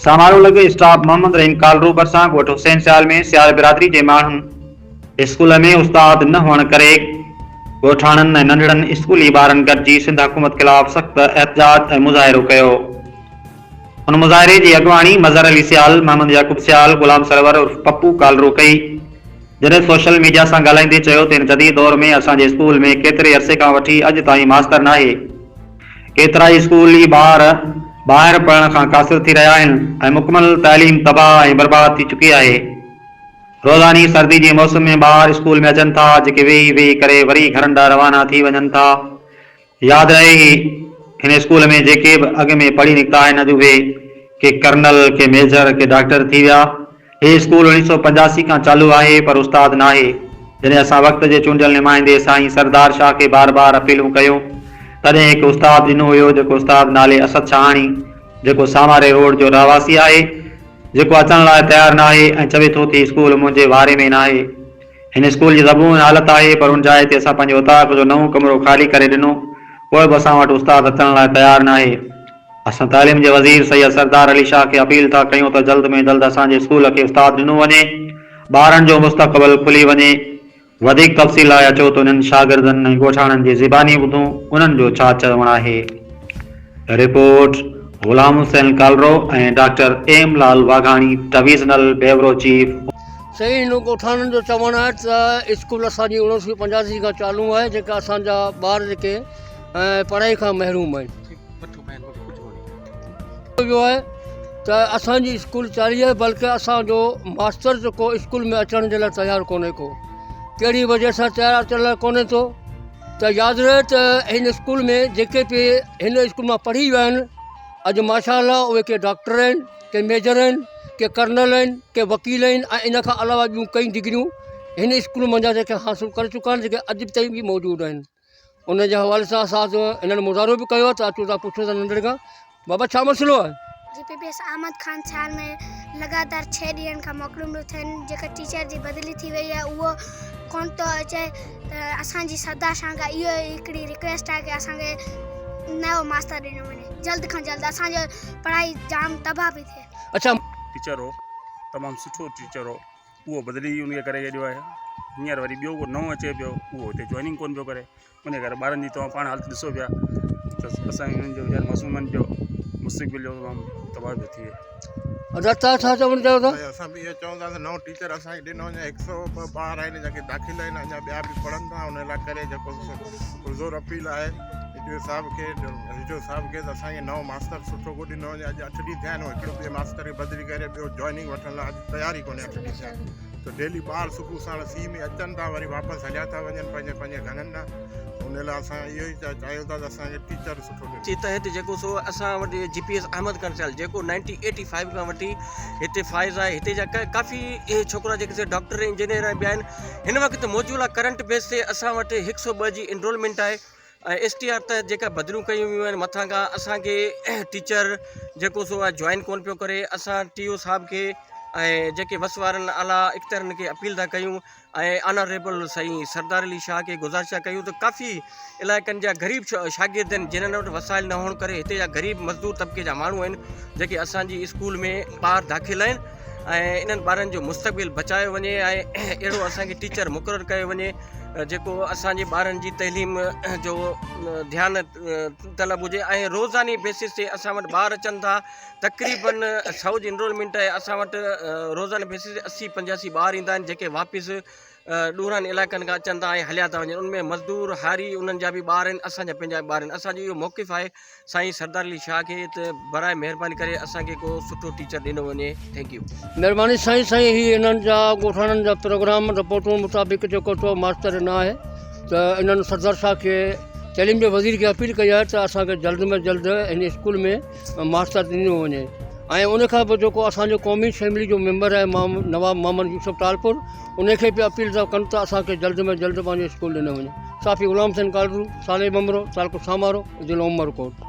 سامارو لڳ اسٽاپ محمد رحيم ڪالرو ڀرسان ڳوٺ حسين سيال ۾ سيال برادري جي ماڻهن اسڪول ۾ استاد نه هئڻ ڪري ڳوٺاڻن ۽ ننڍڙن اسڪولي ٻارن گڏجي سنڌ حڪومت خلاف سخت احتجاج ۽ مظاهرو ڪيو. ان مظاهري جي اڳواڻي مظهر علي سيال، محمد يعقوب سيال، غلام سرور عرف پپو ڪالرو ڪئي. جڏهن سوشل ميڊيا سان ڳالهائيندي چيو ته هن جديد دور ۾ اسان جي اسڪول ۾ ڪيتري عرصي کان وٺي اڄ تائين ماستر ناهي. ڪيترائي اسڪولي ٻار ٻاهر پڙهڻ کان قاصر ٿي رهيا آهن ۽ مڪمل تعليم تباهه ۽ برباد ٿي چڪي آهي. روزاني سردي جي موسم ۾ ٻار اسڪول ۾ اچن ٿا جيڪي ويهي ويهي ڪري وري گهرن ڏانهن روانا ٿي وڃن ٿا. ياد رهي هي هن اسڪول ۾ جيڪي به اڳ ۾ پڙهي نڪتا آهن اڄ اهي ڪي ڪرنل ڪي ميجر ڪي ڊاڪٽر ٿي ويا. هي اسڪول اوڻيھ سو 85 کان چالو آهي پر استاد ناهي. جڏهن اسان وقت جي چونڊيل نمائندي سائين سردار شاهه کي بار بار اپيلون ڪيون تڏهن هڪ استاد ڏنو هيو جيڪو استاد نالي اسد شاهاڻي جيڪو ساماري روڊ جو رهواسي آهي جيڪو اچڻ لاء تيار ناهي ۽ چوي ٿو ٿي اسڪول منهنجي واري ۾ ناهي. هن اسڪول جي زبون حالت آهي پر ان جاء تي اسان پنهنجي اوطاق جو نئون ڪمرو خالي ڪري ڏنو پوء به اسان وٽ استاد اچڻ لاء تيار ناهي. اسان تعليم جي وزير سيد سردار علي شاهه کي اپيل ٿا ڪيون ته جلد ۾ جلد اسان جي اسڪول کي استاد ڏنو وڃي ٻارن جو مستقبل کلي وڃي. وڌيڪ تفصيل لاء اچو ته انهن شاگردن ۽ ڳوٺاڻن جي زباني ٻڌون انهن جو ڇا چوڻ آهي. Report, Ghulam Hussain Kalro ۽ doctor M Lal Waghani divisional bureau chief. سائين هن ڳوٺاڻن جو چوڻ آهي ته اسڪول اسان جي اوڻويهه سو 85 کان چالو آهي جيڪا اسان جا ٻار جيڪي پڙهائي کان محروم آهن ويو آهي ته اسان جي اسڪول چالي آهي بلڪه اسان جو ماستر جيڪو اسڪول ۾ اچڻ جي لاء تيار ڪونهي ڪو ڪهڙي وجه سان تيار اچڻ لاء ڪونهي ٿو ته ياد رهي ته هن اسڪول ۾ جيڪي به هن اسڪول مان پڙهي ويا آهن اڄ ماشاء الله اهي ڪي ڊاڪٽر آهن ڪي ميجر آهن ڪي ڪرنل آهن ڪي وڪيل آهن ۽ ان کان علاوه ٻيون ڪئي ڊگريون هن اسڪول منجهان جيڪي حاصل ڪري چڪا آهن جيڪي اڄ تائين به موجود آهن ان جي حوالي سان اسان هنن مظاهرو به ڪيو آهي ته اچو ٿا پڇو ٿا ننڍڙي کان بابا ڇا مسئلو آهي؟ G P P S Ahmed Khan Sial ۾ لڳاتار ڇهه ڏينهن کان موڪلون پيون ٿين جيڪا ٽيچر جي بدلي ٿي وئي آهي اهو ڪونه ٿو اچي ته اسان جي سردار شاهه کان اهو هڪڙي رڪويسٽ آهي ڪي اسان کي نيو ماستر ڏنو وڃي جلد کان جلد اسان جو پڙهائي جام تباهه پئي ٿئي. اڇا. ٽيچر هو تمام سٺو ٽيچر هو اهو بدلي ان کي ڪري ڇڏيو آهي هينئر وري ٻيو ڪو نئون اچي پيو اهو هتي جوائننگ ڪونه پيو ڪري ان ڪري ٻارن جي توهان پاڻ حالت ڏسو پيا ته اسان انهن جو ويچارن معصومن جو مستقبل جو تمام تباهه پيو ٿئي. ادا توهان ڇا چوڻ چاهيو ٿا؟ سائين اسان به اهو چوندا ته نئون ٽيچر اسان کي ڏنو وڃي هڪ سو ٻه ٻار آهن جيڪي داخل آهن اڃا ٻيا به پڙهن ٿا ان لاء ڪري جيڪو پرزور اپيل آهي ڊي صاحب کي ڊي صاحب کي ته اسان کي نئون ماستر سٺو ڪو ڏنو وڃي اڄ اٺ ڏينهن ٿيا آهن هڪڙو ٻئي ماستر کي بدلي ڪري ٻيو جوائننگ وٺڻ لاء اڄ تيار ئي ڪونهي اٺ ڏينهن ٿيا آهن ته ڊيلي ٻار صبح ساڻ سيء ۾ اچن ٿا وري واپس هليا ٿا وڃن پنهنجي پنهنجي گهرن ڏانهن ان لاء اسان اهو ئي چاهيون ٿا ته اسان کي ٽيچر سٺو ڏنو. جي تحت جيڪو سو اسان وٽ جي پي ايس احمد خان سيال جيڪو نائنٽي ايٽي فائيو کان وٺي هتي فائز آهي هتي جا ڪافي ڇوڪرا جيڪي سي ڊاڪٽر انجنيئر ۽ ٻيا آهن هن وقت موجوده ڪرنٽ بيس تي اسان وٽ هڪ سو ٻه جي انرولمينٽ آهي ۽ ايس ٽي آر تحت جيڪا بدليون ڪيون ويون آهن مٿان کان اسان کي ٽيچر جيڪو سو آهي جوائن ڪون پيو ڪري اسان ٽي او صاحب کي ۽ جيڪي وس وارن اعليٰ اختيارن کي اپيل ٿا ڪيون ۽ آنريبل سائين سردار علي شاهه کي گذارش ٿا ڪيون ته ڪافي علائقن جا غريب شاگرد آهن جنھن وٽ وسائل نه هئڻ ڪري هتي جا غريب مزدور طبقي جا ماڻهو آهن جيڪي اسان جي اسڪول ۾ ٻار داخل آهن ۽ انهن ٻارن جو مستقبل بچايو وڃي ۽ اهڙو اسان کي ٽيچر مقرر ڪيو وڃي جيڪو اسان جي ٻارن جي تعليم جو ڌيان طلب هجي ۽ روزاني بيسس تي اسان وٽ ٻار اچن ٿا تقريبن سو جي انرولمينٽ آهي اسان وٽ روزاني بيسس تي 80 85 ٻار ايندا آهن جيڪي واپس ڏورانهن علائقن کان اچن ٿا ۽ هليا ٿا وڃن ان ۾ مزدور هاري انهن جا به ٻار آهن اسان جا پنهنجا به ٻار آهن اسان جو اهو موقف آهي سائين سردار علي شاهه کي ته براء مهرباني ڪري اسان کي ڪو سٺو ٽيچر ڏنو وڃي thank you. مهرباني سائين سائين هي انهن جا ڳوٺاڻن جا پروگرام رپورٽون مطابق جيڪو تو ماستر نه آهي ته انهن سردار صاحب کي تعليم جي وزير کي اپيل ڪئي آهي ته اسان کي جلد ۾ جلد هن اسڪول ۾ ماستر ڏنو وڃي ۽ ان کان پوء جيڪو اسان جو قومي اسيمبلي جو ميمبر آهي نواب محمد يوسف ٽالپر ان کي به اپيل ٿا ڪن ته اسان کي جلد ۾ جلد پنهنجو اسڪول ڏنو وڃي صحافي غلام حسين ڪالرو، صالح ڀنڀرو، تعلقو سامارو، ضلعو عمرڪوٽ.